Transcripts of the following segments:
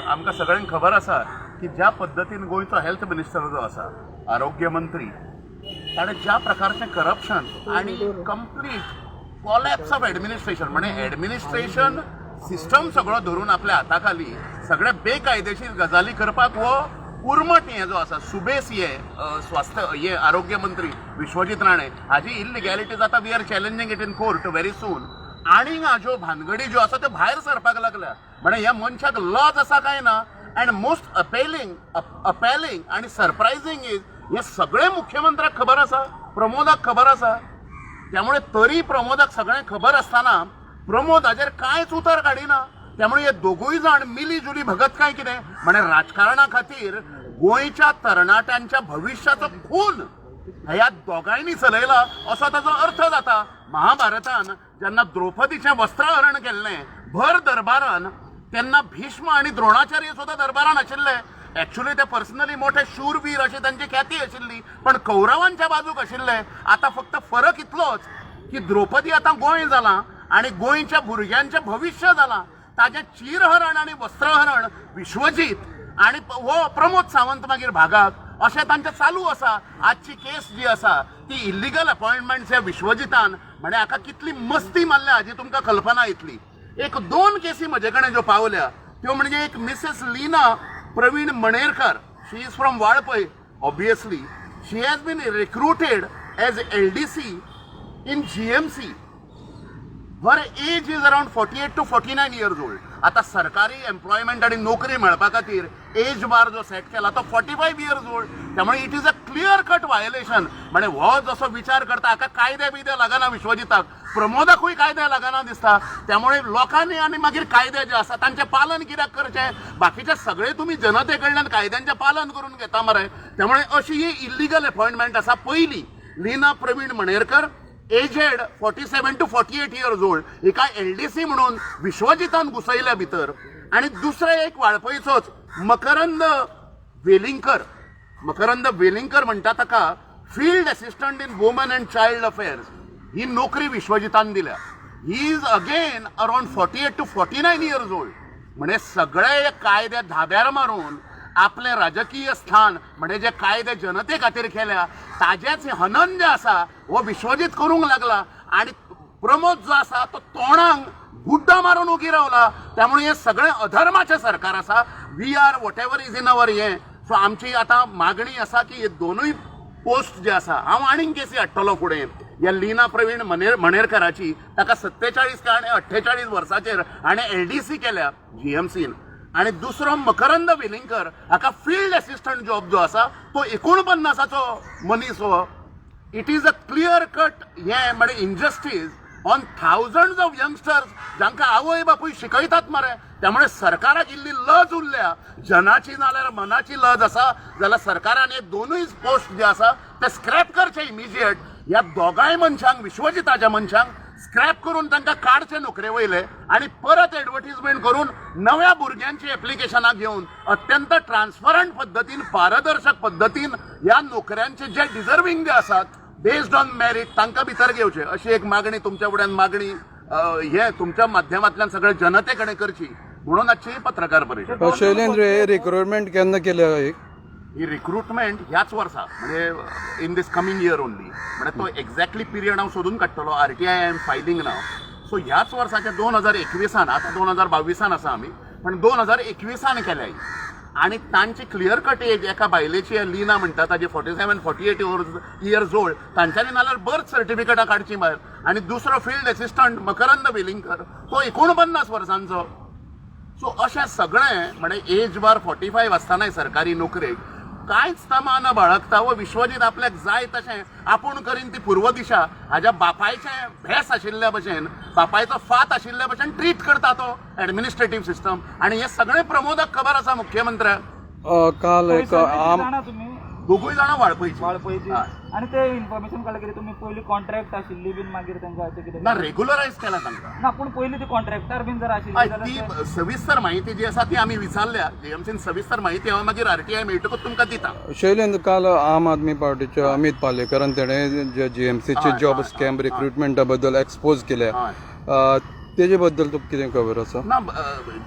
आमकां सगळ्यांक खबर आसा की ज्या पद्दतीन गोंयचो हेल्थ मिनिस्टर जो आसा, आरोग्य मंत्री, ताणें ज्या प्रकारचें करप्शन आनी कंप्लीट कॉलॅप्स ऑफ एडमिनिस्ट्रेशन, म्हणजे एडमिनिस्ट्रेशन सिस्टम सगळो धरून आपल्या हाताखाली सगळे बेकायदेशीर गजाली करपाक हो उर्मट हे जो आसा सुबेस हे स्वास्थ्य हे आरोग्य मंत्री विश्वजीत राणे हाजी इलिगॅलिटी जाता. We are challenging it in court very soon. आनी हाज्यो भानगडी ज्यो आसा त्यो भायर सरपाक लागल्या. म्हणजे ह्या मनशाक लज आसा काय ना? अँड मोस्ट अपॅलिंग आनी सरप्रायझींग is, हे सगळें मुख्यमंत्र्याक खबर आसा, प्रमोदाक खबर आसा. त्यामुळे तरी प्रमोदाक सगळें खबर आसतना प्रमोद हाजेर कांयच उतर काडिना. त्यामुळे हे दोगूय जाण मिली जुली भगत काय कितें, म्हणजे राजकारणा खातीर गोंयच्या तरणाट्यांच्या भविश्याचो खून ह्या दोगांयनी चलयला असो ताचो अर्थ जाता. महाभारतान जेन्ना द्रौपदीचें वस्त्रहरण केल्लें भर दरबारान, तेन्ना भीष्म आनी द्रोणाचार्य सुद्दां दरबारान आशिल्ले. एक्च्युअली ते पर्सनली मोठे शूरवीर अशी तांची ख्याती आशिल्ली, पण कौरवांच्या बाजूक आशिल्ले. आता फक्त फरक इतलोच की द्रौपदी आतां गोंय जालां आनी गोंयच्या भुरग्यांचें भविश्य जालां. ताजें चिरहरण आनी वस्त्रहरण विश्वजीत आनी हो प्रमोद सावंत मागीर भागाक अशें तांचें चालू आसा. आजची केस जी आसा ती इल्लिगल अपॉयंटमेंट्स ह्या विश्वजितान, म्हणजे हाका कितली मस्ती मारल्या हाजी तुमकां कल्पना येतली. एक दोन केसी म्हजे कडेन ज्यो पावल्या त्यो म्हणजे एक Mrs Leena Praveen Manerkar. She is from Valpoi. Obviously she has been recruited as LDC in GMC. Her age is around 48 to 49 years old. आता सरकारी एम्प्लॉयमेंट आणि नोकरी मेळपा खातीर एज बार जो सेट केला तो 45 इयर्स ओल्ड. त्यामुळे it is a clear cut violation. म्हणजे हो जसो विचार करता, हाका कायदे बियदे लागना. विश्वजिताक, प्रमोदाकूय कायदे लागना दिसता. त्यामुळे लोकांनी आनी मागीर कायदे जे आसा तांचें पालन कित्याक करचें? बाकीचे सगळे तुमी जनते कडल्यान कायद्यांचें पालन करून घेता मरे. त्यामुळे अशी ही इल्लिगल अपॉयंटमेंट आसा. पयली लीना प्रवीण मणेरकर, aged 47 to 48 years old, हिका एलडीसी म्हणून विश्वजितान घुसयल्या भितर. आणि दुसरे एक वाळपयचोच मकरंद वेलिंगकर. मकरंद वेलिंगकर म्हणटा ताका field assistant in women and child affairs ही नोकरी विश्वजितान दिल्या. He is again around 48 to 49 years old. म्हणजे सगळे कायदे धाब्यार मारून आपलें राजकीय स्थान, म्हणजे जे कायदे जनते खातीर केल्या ताजेच हनन जे आसा हो विश्वजीत करूंक लागला आणि प्रमोद जो आसा तो तोंडाक गुड्डा मारून उगी रावला. त्यामुळे हे सगळें अधर्माचें सरकार आसा. We are whatever is in our हे, सो आमची आतां मागणी आसा की हे दोनूय पोस्ट जे आसा, हांव आनीक केसी हाडटलो फुडें. ह्या लीना प्रवीण मणेरकराची, ताका 47 काय आनी 48 वर्साचेर हाणें एलडीसी केल्या जीएमसीन. आणि दुसरो मकरंद वेलिंगकर, हाका फिल्ड असिस्टंट जॉब जो आसा, तो 49 मनीस हो. It is a clear cut हे म्हणजे injustice on thousands of youngsters, जांकां आवय बापूय शिकयतात मरे. त्यामुळे सरकाराक इल्ली लज उरल्या जनाची नाल्यार मनाची लज आसा जाल्यार सरकारान हे दोनूय पोस्ट जे आसा ते स्क्रॅप करचे इमिजिएट. ह्या दोगांय मनशांक, विश्वजिताच्या मनशांक स्क्रॅप करून तांकां काडचे नोकरे वयले आणि परत एडवर्टीजमेंट करून नव्या भुरग्यांची एप्लिकेशनां घेवन अत्यंत ट्रान्सपरंट पद्दतीन, पारदर्शक पद्दतीन ह्या नोकऱ्यांचे जे डिझर्विंग जे आसात, बेस्ड ऑन मेरीट, तांकां भितर घेवचे अशी एक मागणी तुमच्या फुड्यान मागणी हे तुमच्या माध्यमांतल्यान सगळे जनते कडेन करची म्हणून आजची पत्रकार परिशद. शैलेंद्र, हे रिक्रुटमेंट केन्ना केल्या एक? ही रिक्रुटमेंट ह्याच वर्सा, म्हणजे in this coming year only. म्हणजे तो एक्झॅक्टली पिरियड हांव सोदून काडटलो. RTI I am filing now. So ह्याच वर्साच्या 2021 आता 2022 आसा आमी, पण 2021 केल्या ही. आणि तांची क्लियर कट एज, एका बायलेची लीना म्हणटा ताजी 47, 48 years old. तांच्यांनी नाल्यार बर्थ सर्टिफिकेटां काडची भायर. आनी दुसरो फिल्ड असिस्टंट मकरंद वेलिंगकर, तो 49 वर्सांचो. सो अशें सगळें म्हणजे एज बार 45 आसतनाय सरकारी नोकरेक कांयच तमा न बाळगता व विश्वजीत आपल्याक जाय तशें आपूण करीन ती पूर्व दिशा, हाज्या बापायचें भेस आशिल्ल्या भशेन, बापायचो फात आशिल्ल्या भशेन ट्रीट करता तो एडमिनिस्ट्रेटीव सिस्टम. आनी हें सगळें प्रमोदाक खबर आसा, मुख्यमंत्र्याक. काल एक आम जाणा तुमी? दोगूय जाणां वाळपयची. वाळपयची. हय. आनी ते इन्फॉर्मेशन काडलें कितें तुमी, पयलीं कॉन्ट्रॅक्ट आशिल्ली बीन, मागीर तांकां अशें कितें? ना, रेगुलरायज केला तांकां. ना, पूण पयलीं ती कॉन्ट्रॅक्टार बीन जर आशिल्ली हय, जाल्यार ती सविस्तर माहिती जी आसा ती आमी विचारल्या जीएमसीन. सविस्तर माहिती हांव मागीर आरटीआय मेळटकूच तुमकां दिता. शैलेंद्र, काल आम आदमी पार्टीच्या अमित पालेकरान तेणे जे जीएमसीचे जॉब स्कॅम रिक्रुटमेंटा बद्दल एक्सपोज केल्या. तेजे बद्दल तुका कितें खबर आसा? ना,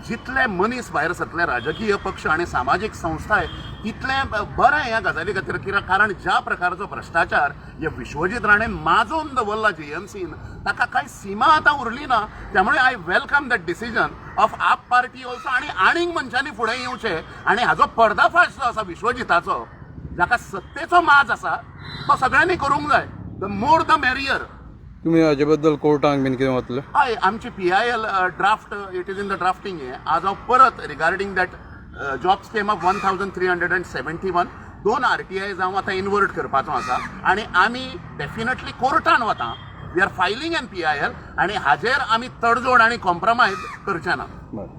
जितले मनीस भायर सरतले, राजकीय पक्ष आनी सामाजीक संस्थाय, तितलें बरें ह्या गजाली खातीर, कित्याक कारण ज्या प्रकारचो भ्रश्टाचार हे विश्वजीत राणेन माजोवन दवरला जीएमसीन, ताका कांय सीमा आतां उरली ना. त्यामुळे I welcome that decision of AAP party also आनी आनीक मनशांनी फुडें येवचें आनी हाजो पर्दाफाश जो आसा विश्वजिताचो, जाका सत्तेचो माज आसा, तो सगळ्यांनी करूंक जाय. The more the merrier. तुमी हाजे बद्दल कोर्टाक बीन कितें वतले? हय, आमची PIL draft, it is in the drafting. हे आज हांव परत regarding that job scheme of 1371, दोन आरटीआयज हांव आतां इनवर्ट करपाचो आसा आनी आमी डेफिनेटली कोर्टान वता. We are filing an PIL आनी हाजेर आमी तडजोड आनी कॉम्प्रोमायज करचे ना. बरें.